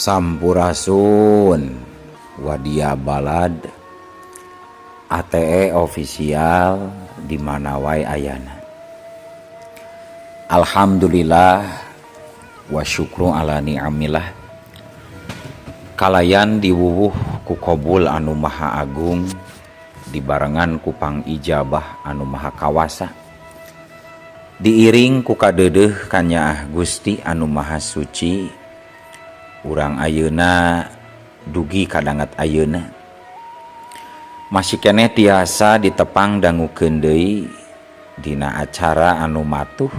Sampurasun Wadia Balad ATE official di mana wae ayana. Alhamdulillah wa syukru ala ni'amillah kalayan diwuwuh ku qabul anu maha agung dibarengan ku pangijabah anu maha kawasa diiring ku kadeudeuh kanyaah Gusti anu maha suci urang ayeuna dugi kadanget ayeuna masih keneh tiasa ditepang dangukeun deui dina acara anu matuh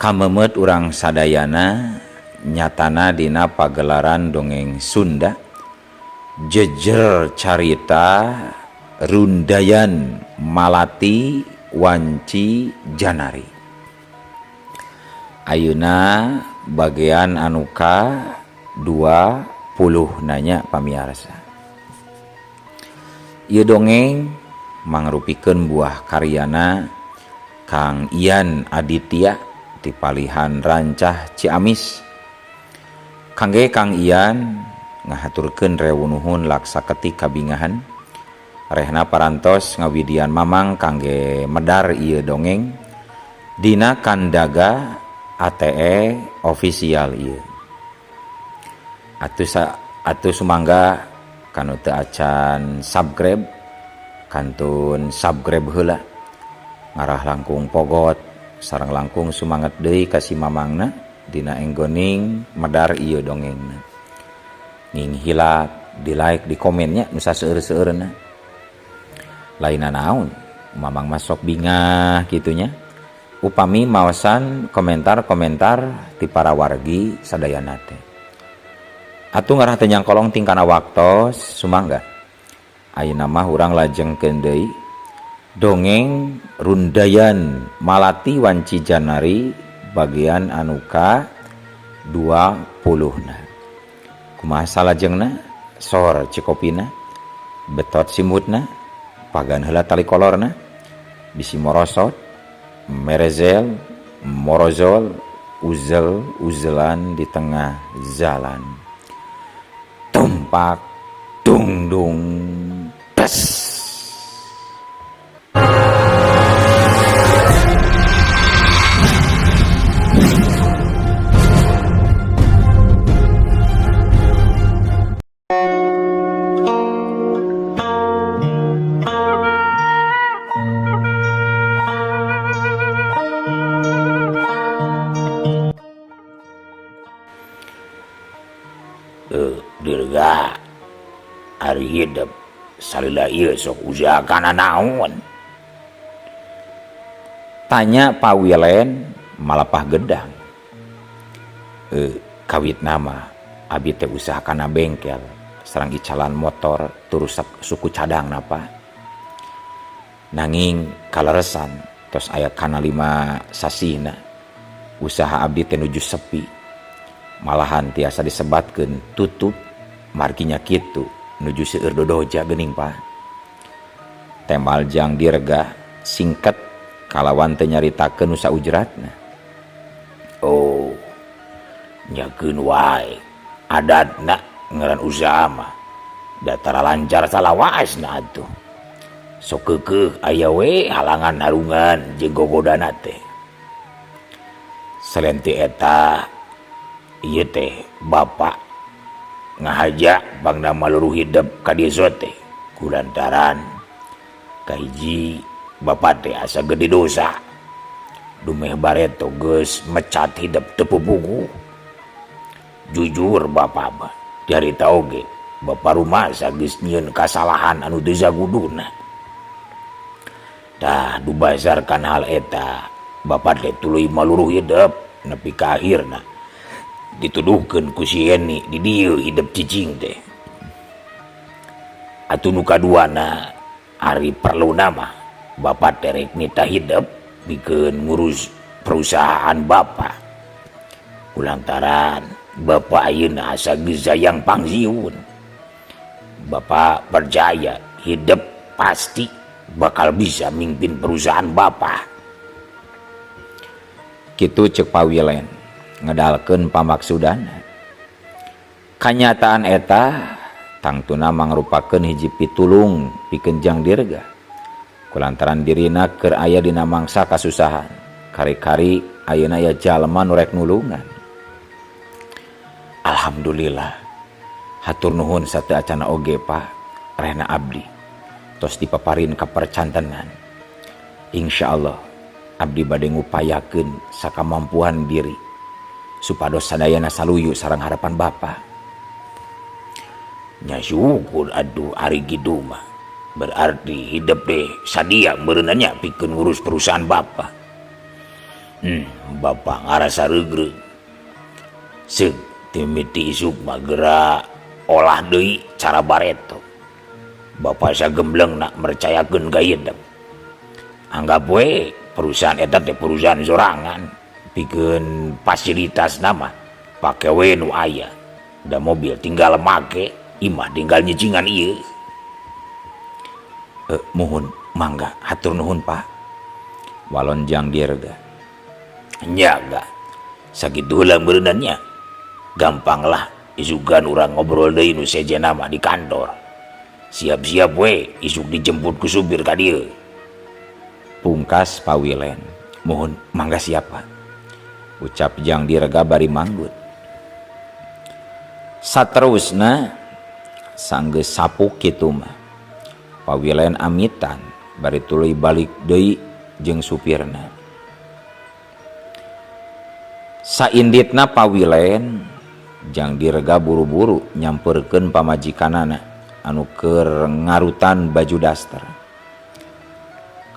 kamemet urang sadayana nyatana dina pagelaran dongeng Sunda jejer carita Rundayan Malati Wanci Janari. Ayeuna bagian anu ka 20 nanya pamiarsa. Ieu dongeng mangrupikeun buah karyana Kang Ian Aditya ti Palihan Rancah Ciamis. Kangge Kang Ian ngahaturkeun rewu nuhun laksa ketik kabingahan. Rehna parantos ngawidian mamang kangge medar ieu dongeng dina kandaga ATE official ieu. Atuh sumangga kanu teu acan subscribe kantun subscribe heula ngarah langkung pogot sareng langkung sumanget deui ka si mamangna dina enggoning medar ieu dongengna. Ning hilap di like di komennya nu saseueur-seueurna. Lainna naon mamang masok bingah kitunya. Upami maosan komentar-komentar ti para wargi sadayana teh. Atuh ngarah teu nyangkolong tingkana waktos sumangga. Ayeuna mah urang lajengkeun deui dongeng Rundayan Malati Wanci Janari bagian anu ka 20 na. Kumaha salajengna? Sor cikopina, betot simutna, pagan heula tali kolorna, bisi morosot, merezel, morozol, uzel uzelan di tengah jalan. Tumpak dungdung tes. Dirga ari hidup salila ieu sok usaha kana naon? Tanya Pak Wilen malapah gedang. Kawit nama abi teh usaha kana bengkel sareng icalan motor turus suku cadang napa. Nanging kaleresan tos aya kana 5 sasihna usaha abdi teh nuju sepi. Malahan tiasa disebatkeun tutup marginya kitu nuju seueur dodoja geuning Pak. Temal jang dirga singkat kalawan teu nyaritakeun nu saujratna. Oh, nyakeun wae adatna ngaran usaha mah datara lancar salawasna atuh. Sok keukeuh aya we halangan harungan jeung gogodana teh. Selain ti eta ieu teh bapak ngahaja bangna maluruh hidup ka desa teh kulantaran kahiji bapak teh asa gede dosa dumeh bareto geus mecat hidup teu pupugu. Jujur bapak mah diharita oge bapak rumasa geus nyieun kasalahan anu teu saguduna. Tah dubasarkan hal eta bapak teh tuluy maluruh hidup nepi ka akhirna dituduhkeun ku si Eni di dieu hidup cicing teh. Atuh nu kaduana ari perluna mah bapak teh rek nita hidup pikeun ngurus perusahaan bapak. Kulantaran bapak ayeuna asa geus hayang pangsiun. Bapak percaya hidup pasti bakal bisa mimpin perusahaan bapak. Kitu ceuk Pak Wilen ngedalkeun pamaksudan. Kanyataan eta tangtuna mangrupakeun hiji pitulung pikeun Jang Dirga kulantaran dirina keur aya dina mangsa kasusahan kari-kari ayeuna aya jalma nu rek nulungan. Alhamdulillah hatur nuhun sateuacana oge Pak rehna abdi tos dipaparin kapercantenan. Insyaallah abdi bade ngupayakeun sakamampuan diri supados sadayana saluyu sareng harapan Bapak. Nya syukur aduh ari kitu mah. Berarti hidup deh sadia meureunna nya pikeun ngurus perusahaan Bapak. Bapak ngarasa regreg. Seuk ti mimiti isuk mah geura olah deui cara bareto. Bapak sagembleng nak mercayakeun ka hidep. Anggap we perusahaan eta teh perusahaan sorangan pikeun fasilitas nama pake we nu aya. Da mobil tinggal make, imah tinggal nyicingan ieu. Muhun mangga hatur nuhun Pak. Walon Jang Dirga. Nya ga sakitu heula meureunna nya. Gampanglah isukan urang ngobrol deui nu sejenna mah di kantor. Siap-siap we isuk dijemput ku supir ka dieu. Pungkas Pawilen. Muhun mangga siap Pak. Ucap Jang Dirga bari manggut. Saterusna sanggeus sapuk kitu mah. Pawilen amitan bari tuluy balik deui jeung supirna. Sainditna Pawilen Jang Dirga buru-buru nyamperkeun pamajikanana anu keur ngarutan baju daster.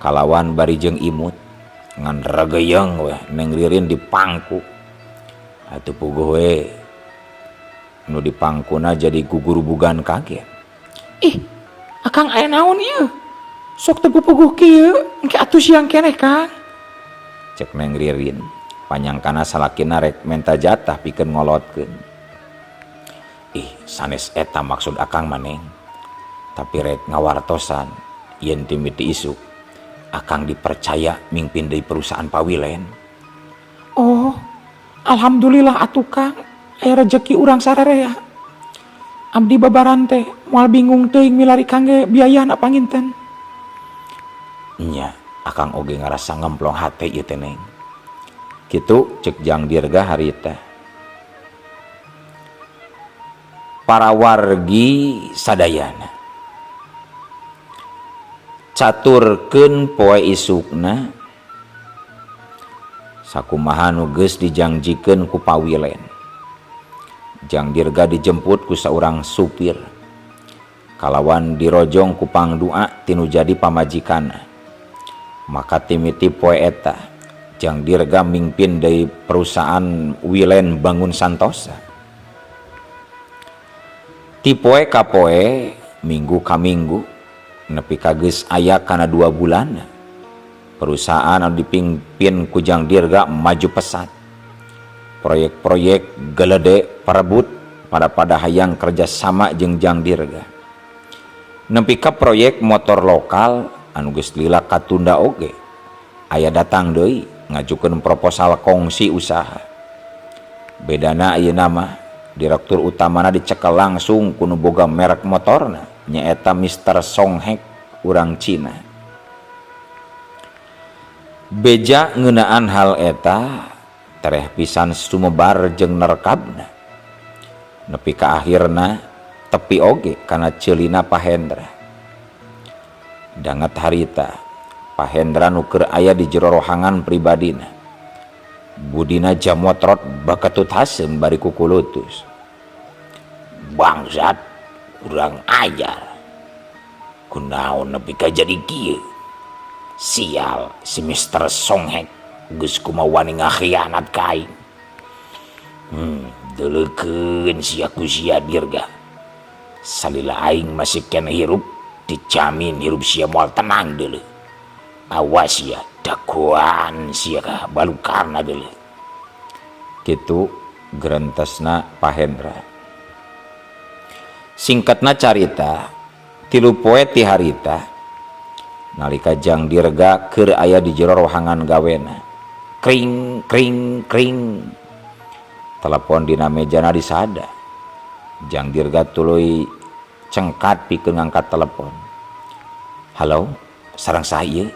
Kalawan bari jeung imut ngan regeyeng weh Neng Ririn dipangku. Atuh puguh we nu dipangkuna jadi gugurubugan kaget. Ih, akang aya naon ieu? Sok teu puguh kieu, engke atuh siang keneh, Kang. Cek Neng Ririn, panyangkana salakina rek menta jatah pikeun ngolotkeun. Ih, sanes eta maksud akang mah Neng. Tapi rek ngawartosan yen ti mimiti isuk akang dipercaya mingpin deui perusahaan Pawilen. Oh, alhamdulillah atuh Kang, aya rejeki urang sararea. Abdi babaran teh moal bingung teuing milari kangge biayana panginten. Nya, akang oge ngarasa ngemplong hate ieu teh Neng. Kitu cek Jang Dirga harita. Para wargi sadayana caturkeun poe isukna sakumaha nu geus dijangjikeun ku Pawilen. Jang Dirga dijemput ku saurang supir kalawan dirojong ku pangdua tinu jadi pamajikanna. Maka timiti poe eta Jang Dirga mingpin deui perusahaan Wilen Bangun Santosa. Ti poe ka poe, minggu ka minggu, nepi ka geus aya kana 2 bulan, perusahaan anu dipimpin ku Jang Dirga maju pesat. Proyek-proyek gelede parebut pada-pada hayang kerjasama jeung Jang Dirga. Nepi ka proyek motor lokal anu geus lila katunda oge, aya datang deui ngajukeun proposal kongsi usaha. Bedana ayeuna mah direktur utamana dicekel langsung ku nu boga merek motorna nyaeta Mister Songhek urang Cina. Beja ngeunaan hal eta tereh pisan sumebar jeung nerkabna. Nepi ka akhirna tepi oge kana ceulina Pahendra. Danget harita Pahendra nu keur aya di jero rohangan pribadina. Budina jamotrot baketut haseum bari kukulutus. Bangsat, kurang ajar. Kunaon nepi ka jadi kieu? Sial, si Mister Songhek geus kumaha wani ngakhianat ka aing. Deuleukeun sia ku sia Dirga. Salila aing masih keneh hirup, dijamin hirup sia moal tenang deuleu. Awas sia, dagoan sia ka balukarna deuleu. Kitu gerentesna Pahendra. Singkatna carita, 3 poe ti harita nalika Jang Dirga keur aya di jero rohangan gawena. Kring kring kring. Telepon dina mejana disada. Jang Dirga tuluy cengkat pikeun ngangkat telepon. Halo, sareng saha ieu?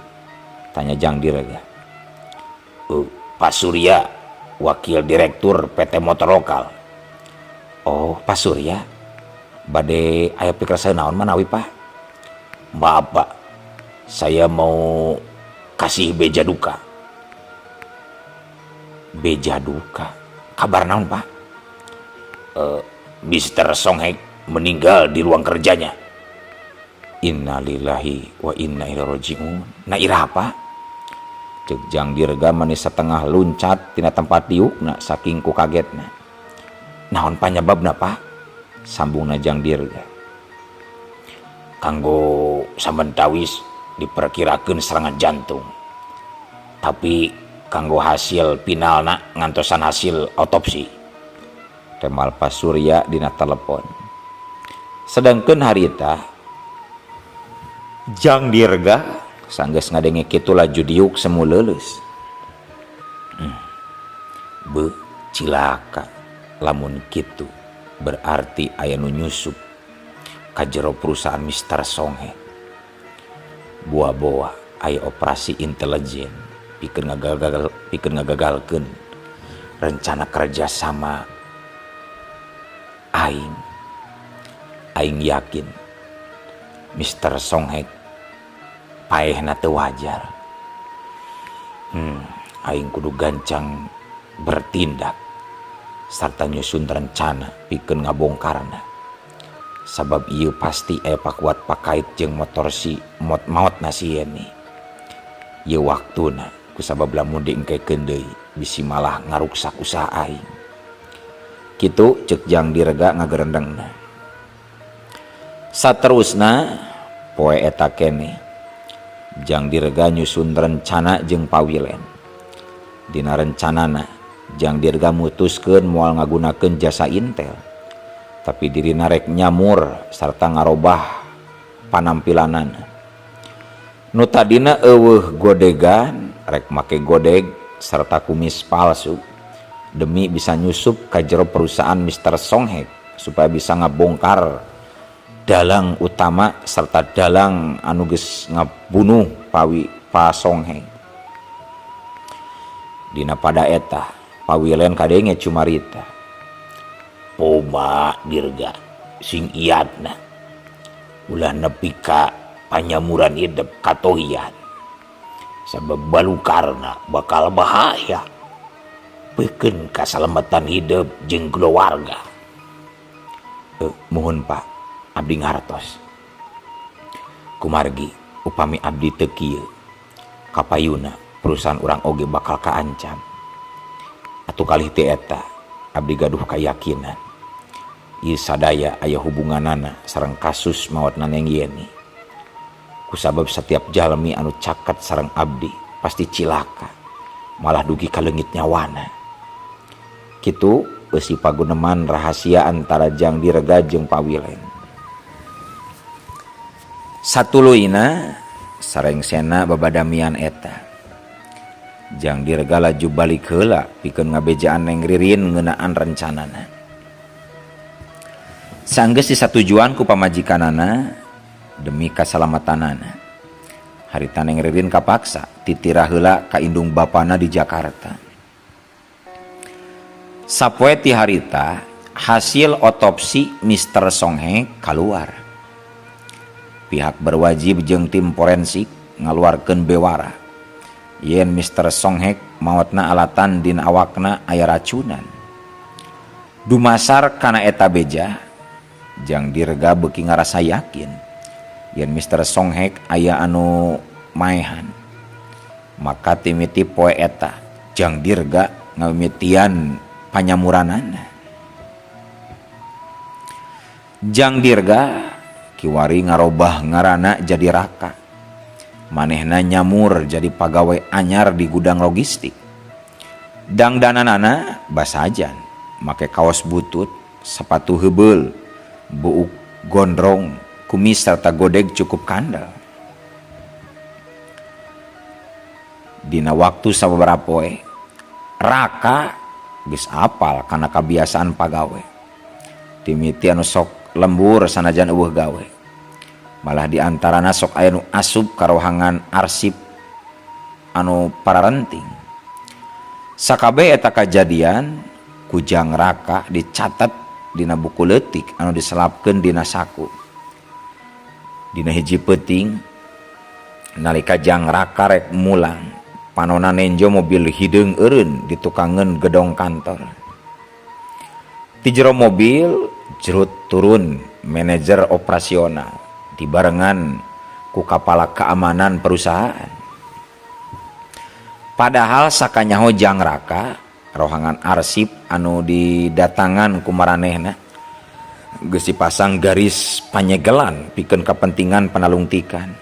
Tanya Jang Dirga. Pak Surya, wakil direktur PT Motor Lokal. Oh, Pak Surya. Bade aya pikersa naon manawi, Pak? Maaf, Pak. Saya mau kasih beja duka. Beja duka. Kabar naon, Pak? Mr. Songhek meninggal di ruang kerjanya. Innalillahi wa inna ilaihi rajiun. Na iraha, Pak? Cek Jang Dirga manis setengah luncat tina tempat diukna saking ku kagetna. Naon panyebabna, Pak? Sambungna Jang Dirga. Kanggo samentawis diperkirakan serangan jantung. Tapi kanggo hasil finalna ngantosan hasil otopsi. Temal Pak Surya dina telepon. Sedangkan harita Jang Dirga sanggeus ngadenge kitu laju diuk semu leuleus. Be cilaka lamun kitu berarti aya nu nyusup ka jero perusahaan Mister Songhe. Boa-boa aya operasi intelijen pikeun ngagagalkeun rencana kerjasama aing. Aing yakin Mister Songhek paehna teu wajar. Aing kudu gancang bertindak sarta nyusun rencana pikeun ngabongkarna. Sabab ieu pasti aya pakuat pakait jeung motor si mot maot na si Yeni. Ieu waktuna kusabab lamun diengkekeun deui bisi malah ngaruksak usaha aing. Kitu ceuk Jang Dirga ngagerendengna. Saterusna poe eta keneh Jang Dirga nyusun rencana jeung Pawilen. Dina rencanana Jang Dirga mutuskeun moal ngagunakeun jasa intel, tapi dirina rek nyamur sarta ngarobah panampilanana. Nu tadina eueuh godegan rek make godeg sarta kumis palsu demi bisa nyusup ka jero perusahaan Mister Songhek supaya bisa ngabongkar dalang utama serta dalang anu geus ngabunuh Pawi Pa Songhek. Dina pada eta Pawilen kadenge cumarita. Poma Dirga sing iatna ulah nepi ka panyamuran hidup katohian. Sabab balukarna bakal bahaya. Pikeun kasalamatan hidup jeung keluarga. Muhun Pak, abdi ngartos. Kumargi upami abdi teu kieu, kapayuna perusahaan urang oge bakal kaancam. Atuh kalih ti eta abdi gaduh kayakinan ieu sadaya aya hubunganana sareng kasus maotna Neng Yeni. Kusabab setiap jalmi anu caket sareng abdi pasti cilaka, malah dugi kaleungit nyawana. Kitu eusi paguneman rahasia antara Jang Dirga jeung Pawilen. Satuluyna sarengsena babadamian eta. Jang Dirga laju balik heula pikeun ngabejaan Neng Ririn ngeunaan rencanana. Sanggeus disatujuan ku pamajikanana demi kasalamatanana. Harita Neng Ririn kapaksa titirah heula ka indung bapana di Jakarta. Sapoe ti harita hasil otopsi Mister Songhe kaluar. Pihak berwajib jeung tim forensik ngaluarkeun bewara yen Mister Songhek maotna alatan dina awakna aya racunan. Dumasar kana eta beja, Jang Dirga beuki ngarasa yakin yen Mister Songhek aya anu maehan. Maka timiti poe eta Jang Dirga ngamimitian panyamuranana. Jang Dirga kiwari ngarobah ngarana jadi Raka. Manehna nyamur jadi pagawe anyar di gudang logistik. Dangdananana basajan, make kaos butut, sepatu heubeul, buuk gondrong, kumis serta godeg cukup kandel. Dina waktu sababaraha poe, Raka geus apal kana kabiasaan pagawe. Timiti anu sok lembur sanajan eueuh gawe. Malah di antarana sok aya nu asup ka rohangan arsip anu pararenting. Sakabeh eta kajadian ku Jang Raka dicatet dina buku leutik anu diselapkeun dina saku. Dina hiji peuting nalika Jang Raka rek mulang, panona nenjo mobil hideung eureun di tukangeun gedong kantor. Ti jero mobil jerut turun manajer operasional dibarengan ku kapala keamanan perusahaan. Padahal sakanyaho Jang Raka rohangan arsip anu didatangan ku maranehna geus dipasang garis panyegelan pikeun kepentingan panalungtikan.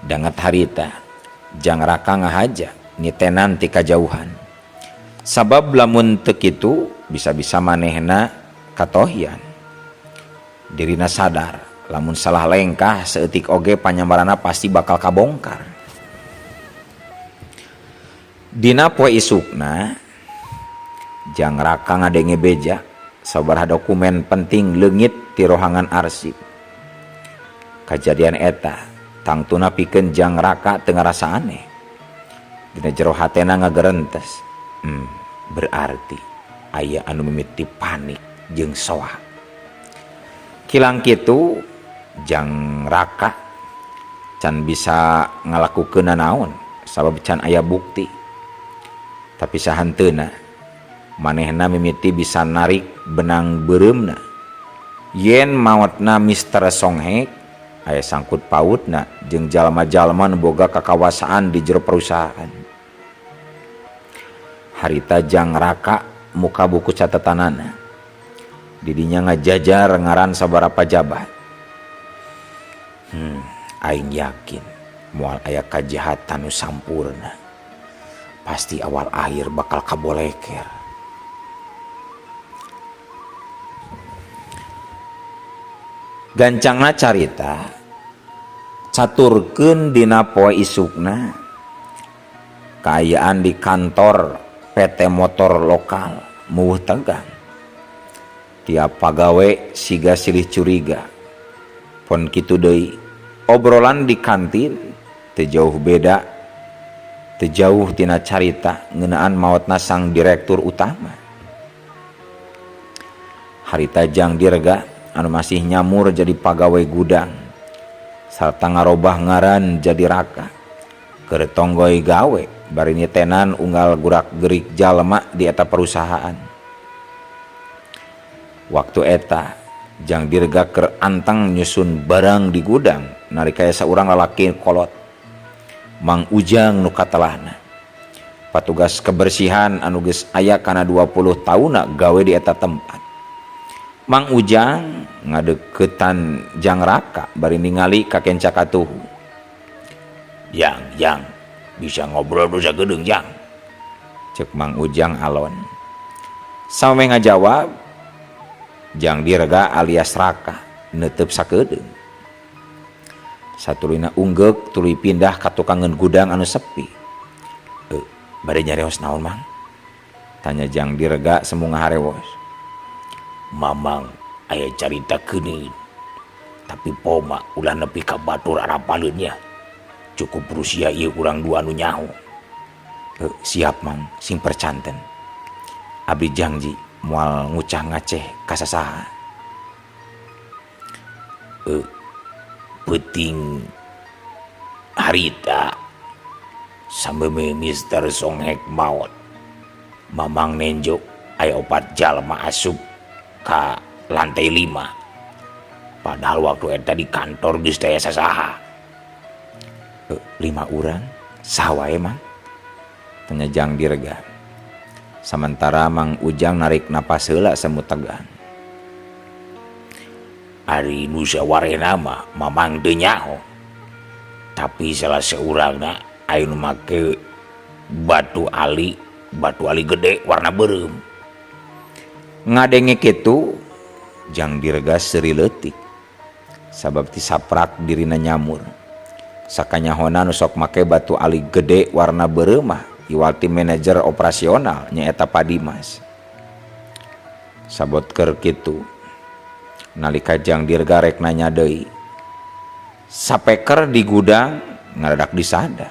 Danget harita Jang Raka ngahaja nitenan ti kajauhan. Sabab lamun teu kitu bisa-bisa manehna katohian. Dirina sadar lamun salah lengkah saeutik oge panyambarana pasti bakal kabongkar. Dina poe isukna Jang Raka ngadenge beja sabaraha dokumen penting leungit ti rohangan arsip. Kajadian eta tangtuna pikeun Jang Raka teu ngarasa aneh. Dina jero hatena ngagerentes. Berarti aya anu mimiti panik jeung soa. Kilang kitu Jang Raka can bisa ngalakukeun nanaon sabab can aya bukti. Tapi sahanteuna manehna mimiti bisa narik benang beureumna. Yen maotna Mister Songhek aya sangkut pautna jeung jalma-jalma nu boga kakawasaan di jero perusahaan. Harita Jang Raka muka buku catatanana. Didinya ngajajar ngaran sabaraha jabat. Aing yakin moal aya kajahatan nu sampurna. Pasti awal akhir bakal kaboleker. Gancangna carita caturkeun dina poe isukna kaayaan di kantor PT Motor Lokal muwuh tegang. Tiap pagawe siga silih curiga. Pon kitu deui obrolan di kantin teu jauh beda, teu jauh tina carita ngeunaan maotna sang direktur utama. Harita Jang Dirga anu masih nyamur jadi pagawe gudang sarta ngarobah ngaran jadi Raka. Keur tonggoy gawe bari nitenan unggal gurak-gerik jalma di eta perusahaan. Waktu eta Jang Dirga keur anteng nyusun barang di gudang nalika aya saurang lalaki kolot Mang Ujang nu katelahna. Patugas kebersihan anu geus aya kana 20 taunna gawe di eta tempat. Mang Ujang ngadeukeutan Jang Raka bari ningali ka kenca katuhu. Jang, Jang, bisa ngobrol dosa gedeung Jang. Cek Mang Ujang alon. Samemeh ngajawab, Jang Dirga alias Raka neuteub sakedeung. Satuluyna unggeuk tuluy pindah ka tukangeun gudang anu sepi. Bade nyareos naon Mang? Tanya Jang Dirga semu ngaharewos. Mamang aya carita keuneun. Tapi poma ulah nepi ka batur arapaleun nya. Cukup Rusia ieu urang dua nu nyaho. Siap Mang, sing percanten. Abdi janji moal ngucah ngaceh ka sasaha. Peuting harita sameme Mister Songhek maot. Mamang nenjo aya opat jalma asup ka lantai 5. Padahal waktu eta di kantor geus teh aya sasaha. 5 urang saha wae Mang? Tanya Jang Dirga. Samantara Mang Ujang narik napas heula semu tegang. Ari nu sawarehna mah Mamang teu nyaho. Tapi salah seurangna aya nu make batu ali gede warna beureum. Ngadenge kitu Jang Dirga seuri leutik. Sabab tisaprak dirina nyamur. Sakanyahona nu sok make batu ali gede warna beureum mah iwal ti manajer operasional nyaeta Pak Dimas. Sabot keur kitu nalika Jang Dirga rek nanya deui, sapeker di gudang ngaradak disada.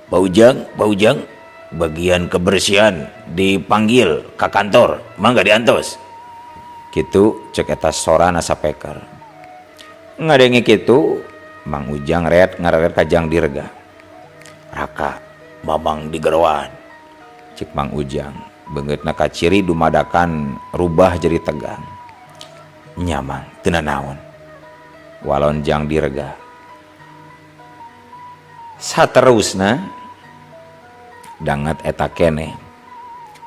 Pak Ujang, Pak Ujang, bagian kebersihan dipanggil ke kantor, mangga diantos. Kitu cek eta sorana sapeker. Ngadenge kitu, Mang Ujang ret ngareret ka Jang Dirga. Raka, Mamang digeroan. Cek Mang Ujang, beungeutna kaciri dumadakan rubah jadi tegang. Nya Mang, teu nanaon. Walon Jang Dirga. Saterusna danget eta keneh.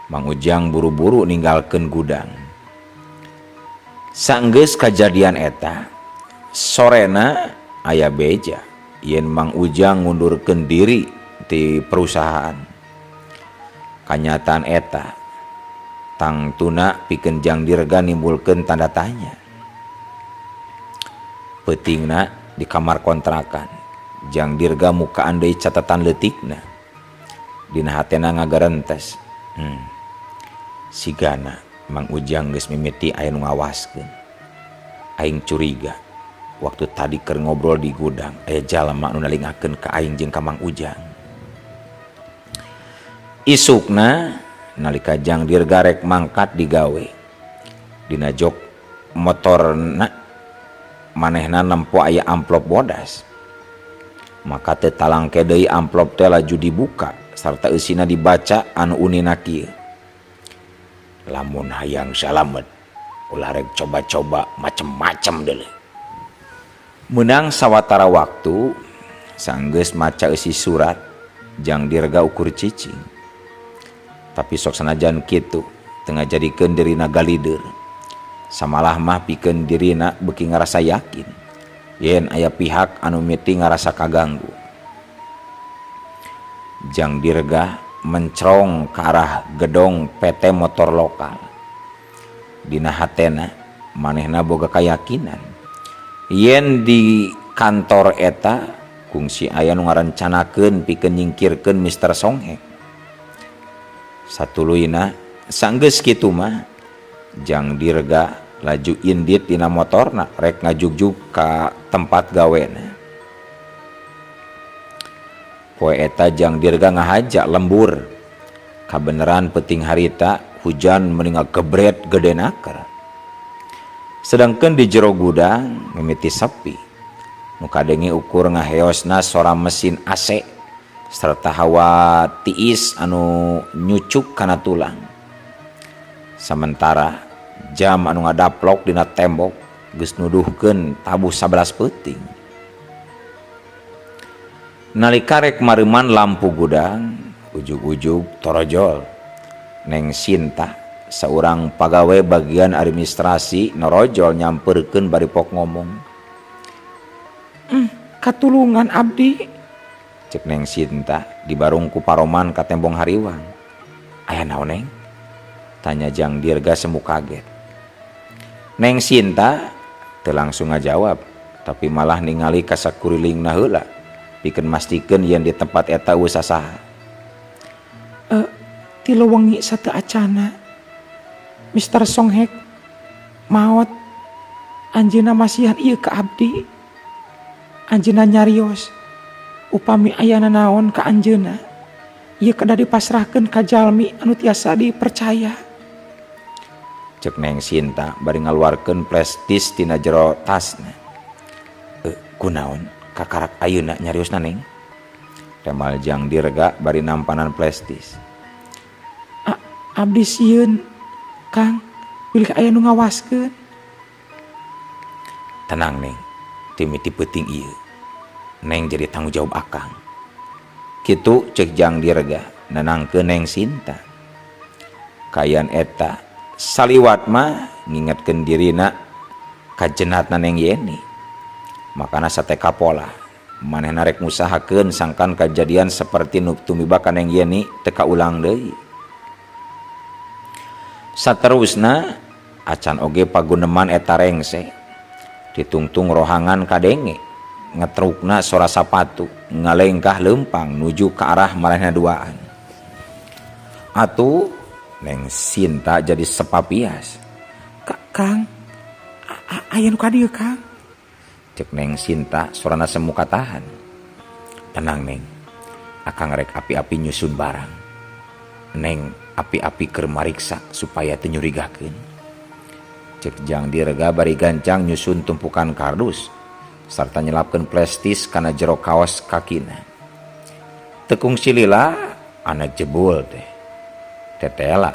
Mang Ujang buru-buru ninggalkeun gudang. Sanggeus kajadian eta, sorena aya beja yen Mang Ujang ngundurkeun diri ti perusahaan. Kanyataan eta tangtuna pikeun Jang Dirga nimbulkeun tanda tanya. Peutingna di kamar kontrakan, Jang Dirga mukaan deui catatan leutikna. Dina hatena ngagarentes. Sigana Mang Ujang geus mimiti aya nu ngawaskeun. Aing curiga waktu tadi keur ngobrol di gudang aya jalma nu nalingakeun ka aing jeung ka Mang Ujang. Isukna nalika Jang Dirga rek mangkat digawe. Dina jok motorna manehna nempo aya amplop bodas. Maka teu talangke deui amplop teh laju dibuka sarta eusina dibaca anu unina kieu. Lamun hayang salamet ulah rek coba-coba macem-macem deuleu. Meunang sawatara waktu sanggeus maca eusi surat Jang Dirga ukur cicing. Tapi sok sanajan kitu teu ngajadikeun dirina galider. Samalah mah pikeun dirina beuki ngarasa yakin yen aya pihak anu miti ngarasa kaganggu. Jang Dirga mencrong ke arah gedong PT Motor Lokal. Dina hatena manehna boga kayakinan yen di kantor eta kungsi aya nu ngarencanakeun pikeun nyingkirkeun Mister Songhek. Satuluyna sanggeus kitu mah Jang Dirga laju indit dina motorna rek ngajugjug ka tempat gawena. Poe eta Jang Dirga ngahaja lembur. Kabeneran peuting harita hujan meni ngagebret gede naker. Sedangkan di jero gudang mimiti sepi. Nu kadenge ukur ngaheosna sora mesin AC serta hawa tiis anu nyucuk kana tulang. Samentara jam anu ngadaplok dina tembok geus nuduhkeun tabuh 11 peuting. Nalika rek mareuman lampu gudang, ujug-ujug torojol. Neng Sinta, seorang pagawe bagian administrasi norojol nyamperkeun bari pok ngomong. Katulungan abdi. Cek Neng Sinta dibarung ku paroman ka tembong hariwang. Aya naon Neng? Tanya Jang Dirga semu kaget. Neng Sinta teu langsung ngajawab, tapi malah ningali ka sakurilingna heula. Pikeun mastikeun yen di tempat eta eueuh sasaha. Tilu wengi sateu acana Mister Songhek maot. Anjeunna masihan ieu ka abdi. Anjeunna nyarios upami aya nanaon ka anjeunna ieu kedah dipasrahkeun ka jalmi anu tiasa dipercaya. Cek Neng Sinta bari ngaluarkeun flash disk tina jero tasna. Kunaon kakarak ayeuna nyariosna Neng? Temal Jang Dirga bari nampanan flash disk. Abdi sieun Kang, bilih aya nu ngawaskeun. Tenang Neng, timiti peuting ieu. Neng jadi tanggung jawab akang. Kitu cek Jang Dirga nenangkeun Neng Sinta. Kayan eta saliwat mah ngingetkeun dirina kajenatna Neng Yeni. Makana sate kapola manehna rek ngusahakeun sangkan kajadian seperti nu tumiba ka Neng Yeni teu kaulang deui. Saterusna acan oge paguneman eta rengse ditungtung rohangan kadenge ngetrukna sora sapatu ngalengkah lempang nuju ke arah manehna duaan. Atuh Neng Sinta jadi sepapias. Kang, aya nu ka dieu, Kang. Cek Neng Sinta sorana semu katahan. Tenang Neng, akang rek api-api nyusun barang. Neng api-api keur mariksa supaya teu nyurigakeun. Cek Jang Dirga bari gancang nyusun tumpukan kardus sarta nyelapkeun flashdisk kana jero kaos kakina. Teu kungsi lila ana jebul teh. Tetela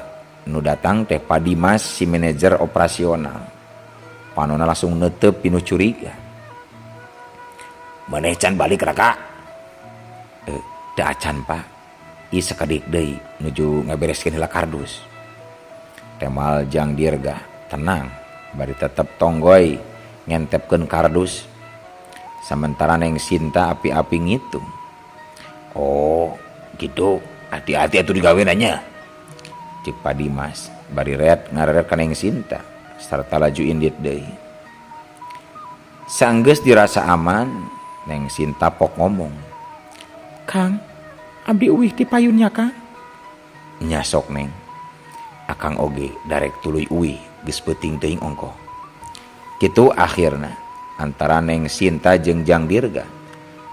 nu datang teh Pak Dimas si manajer operasional. Panona langsung netep pinuh curiga. Maneh can balik Raka? Teu acan Pak. Ieu sakedik deui nuju ngabereskeun heula kardus. Temal Jang Dirga tenang bari tetep tonggoy ngentepkeun kardus. Sementara Neng Sinta api-api ngitung. Oh, gitu. Hati-hati atuh digawe nya. Cek Pak Dimas bari ret ngareret ka Neng Sinta sarta laju indit deui. Sanggeus dirasa aman, Neng Sinta pok ngomong. Kang, abdi uih ti payunnya, Kang. Nya sok Neng. Akang oge darek tuluy uih geus peuting teuing ongkoh. Kitu akhirna antara Neng Sinta jeung Jang Dirga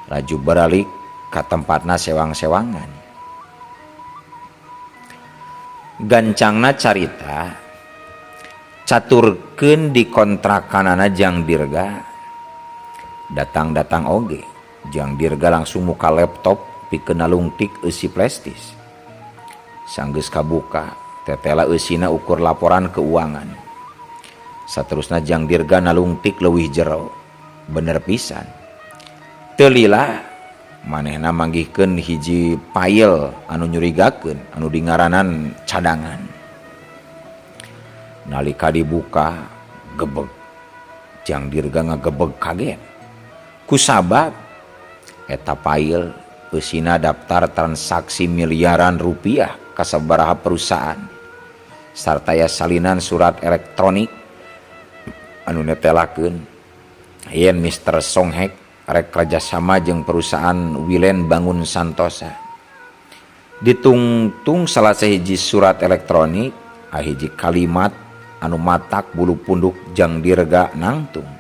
laju baralik ka tempatna sewang-sewangan. Gancangna carita caturkeun di kontrakanana Jang Dirga. Datang-datang oge Jang Dirga langsung muka laptop pikeun nalungtik eusi flashdisk. Sanggeus kabuka tetela eusina ukur laporan keuangan. Saterusna Jang Dirga nalungtik leuwih jero. Bener pisan. Teu lila manehna manggihkeun hiji pail anu nyurigakeun anu dingaranan cadangan. Nalika dibuka gebeg. Jang Dirga ngagebeg kaget. Kusabab eta pail eusina daftar transaksi miliaran rupiah ka sabaraha perusahaan sarta aya salinan surat elektronik anu netelakeun yen Mister Songhek rek kerjasama jeung perusahaan Wilen Bangun Santosa. Ditungtung salah sahiji surat elektronik ahiji kalimat anu matak bulu punduk Jang Dirga nangtung.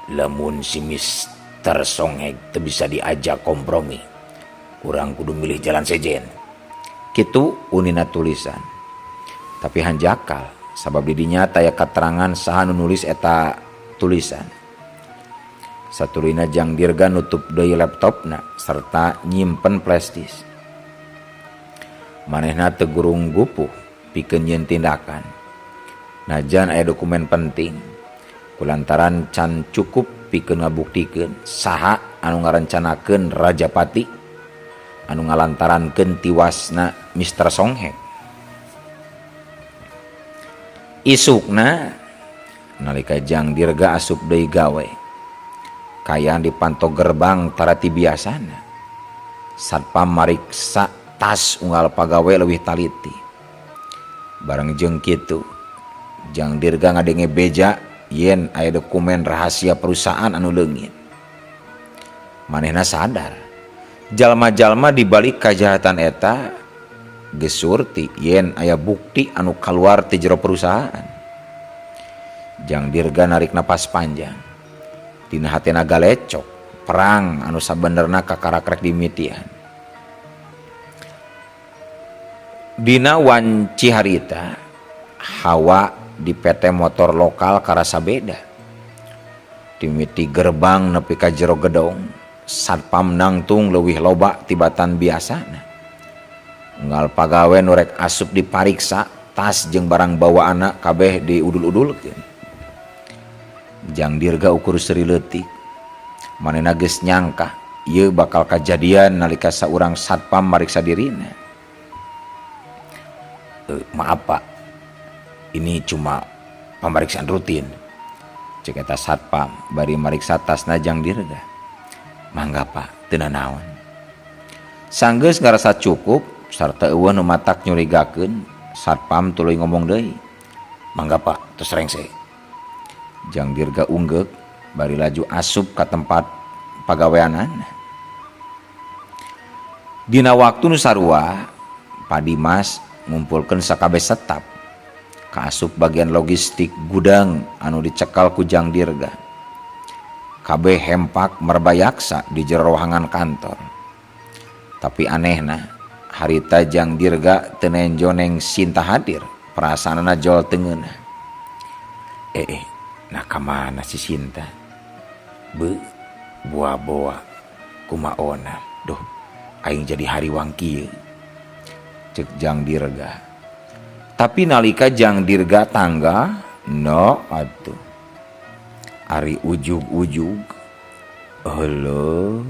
Lamun si Mister Songhek teu bisa diajak kompromi, urang kudu milih jalan sejen. Kitu unina tulisan. Tapi hanjakal sabab di dinya taya katerangan saha nu nulis eta tulisan. Satuluyna Jang Dirga nutup deui laptopna serta nyimpen flashdisk. Manehna teu gurung gupuh pikeun nyieun tindakan. Najan aya dokumen penting kulantaran can cukup pikeun ngabuktikeun saha anu ngarencanakeun Rajapati anu ngalantarankeun tiwasna Mister Songhek. Isukna nalika Jang Dirga asup deui gawe kayaan dipanto gerbang tarati biasana. Satpam mariksa tas unggal pagawe leuwih taliti. Bareng jeung kitu Jang Dirga ngadenge beja yen aya dokumen rahasia perusahaan anu leungit. Manehna sadar jalma-jalma di balik kajahatan eta geus surti yen aya bukti anu kaluar ti jero perusahaan. Jang Dirga narik napas panjang. Dina hatena galecok perang anu sabenerna kakarakrek dimitian. Dina wanci harita hawa di PT motor lokal karasa beda. Dimiti gerbang nepi ka jero gedong, satpam nangtung leuwih loba tibatan biasana. Unggal pagawe nu rek asup dipariksa, tas jeung barang bawaanna kabeh diudul-udulkeun. Jang Dirga ukur seuri leutik. Manehna geus nyangka ieu bakal kajadian nalika saurang satpam mariksa dirina. Maaf Pak, ini cuma pemeriksaan rutin. Cek eta satpam bari mariksa tasna Jang Dirga. Mangga Pak, teu nanaon. Sanggeus ngarasa cukup sarta eueuh nu matak nyurigakeun, satpam tuluy ngomong deui. Mangga Pak, tos rengse. Jang Dirga unggeuk bari laju asup ka tempat pagaweanana. Dina waktu nu sarua Pak Dimas ngumpulkeun sakabeh setap kaasup bagian logistik gudang anu dicekal ku Jang Dirga. Kabeh hempak merbayaksa di jero ruangan kantor. Tapi anehna harita Jang Dirga teu nenjo Neng Sinta hadir, perasaanna jol teu ngeunah. Eh, nah kamana si Sinta? Be, boa-boa kumaona. Duh, aing jadi hariwang kieu. Cek Jang Dirga. Tapi nalika Jang Dirga tangga, no atuh. Ari ujug-ujug. Heueuh.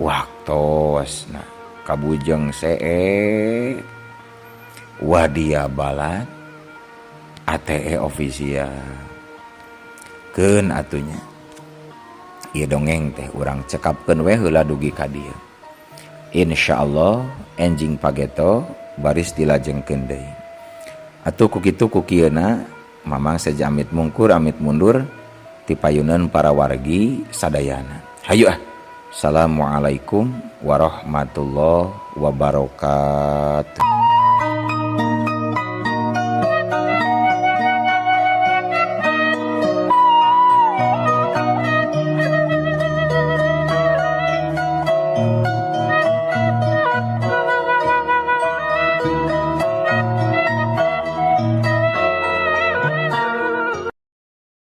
Waktosna kabujeng see Wadia Balat ATE official. Keun atunya. Ieu dongeng teh urang cekapkeun we heula dugi ka dieu. Insyaallah enjing pageto baris dilajengkeun deui. Atuh ku kitu ku kieuna Mamang seja amit mungkur amit mundur ti payuneun para wargi sadayana. Hayu ah. Assalamualaikum warahmatullahi wabarakatuh.